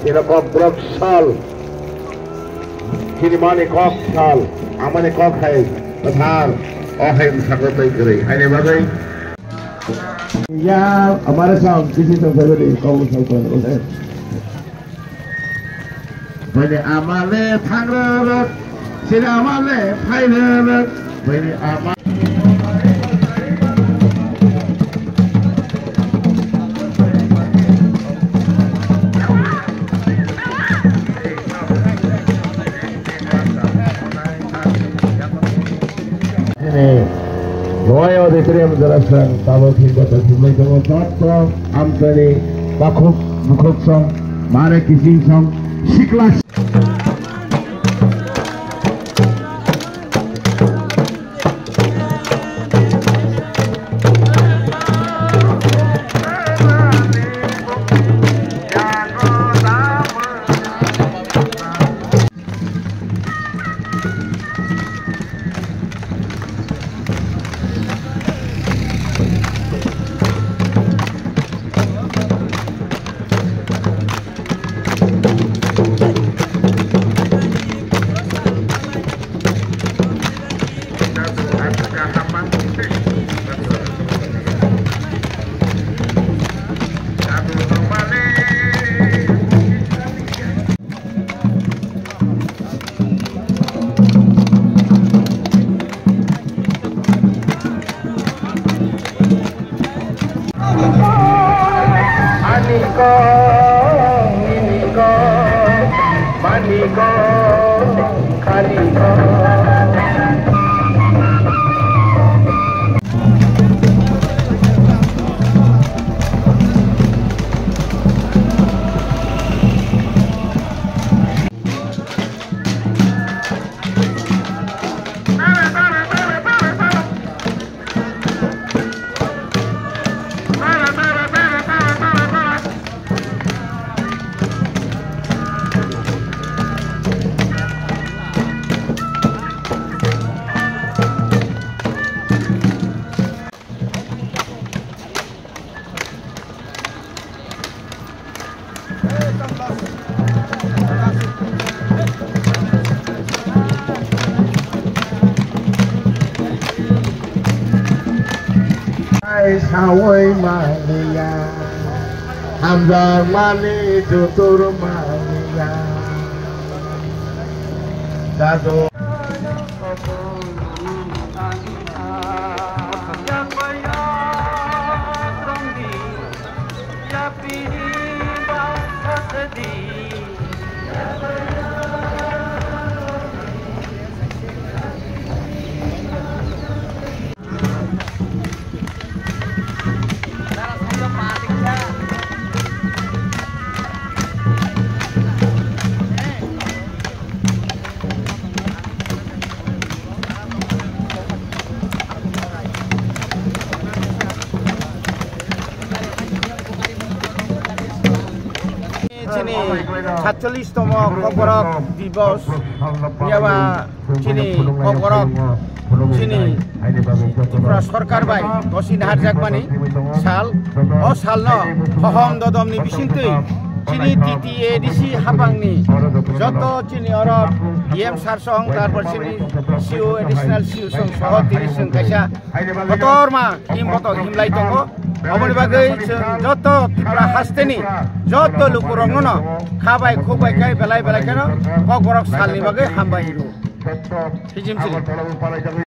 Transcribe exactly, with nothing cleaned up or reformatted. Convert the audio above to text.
Chini kokborok sal, chini mani kok sal, amani kok hai kwthar, o hai bwskango twi kwrwi, haini bagwi. Ya, amare sam, kisi tong khe bini kok bwskango tong khe. Bini amale thangrwrwk, chini amale phairwrwk, bini ama. Chini Royal Auditorium jora sang tabo thik bata thumai tongo, jotto amtani takhuk bukhuk song, mare kising song, sikla. Ai sawi maliya, hamjak mani tutur maliya. Dado. Chini satchollish tomo Kokborok Divos, yaba chini Kokborok, chini Tripura Sorkar bai gosi naharjakmani sal, o salno hohom dodomni bisingtwi chini T T A D C hapangni joto chini oro D M sir song, tarpor chini C O, additional C O song soho tini chwng kaisa kotorma him boto himlai tongo. Aboni bagwi chwng joto Tripura hasteni joto lukurokno no kha bai khuk bai khe belai belai kheno Kokborok salni bagwi hambai rw. Hijim chili.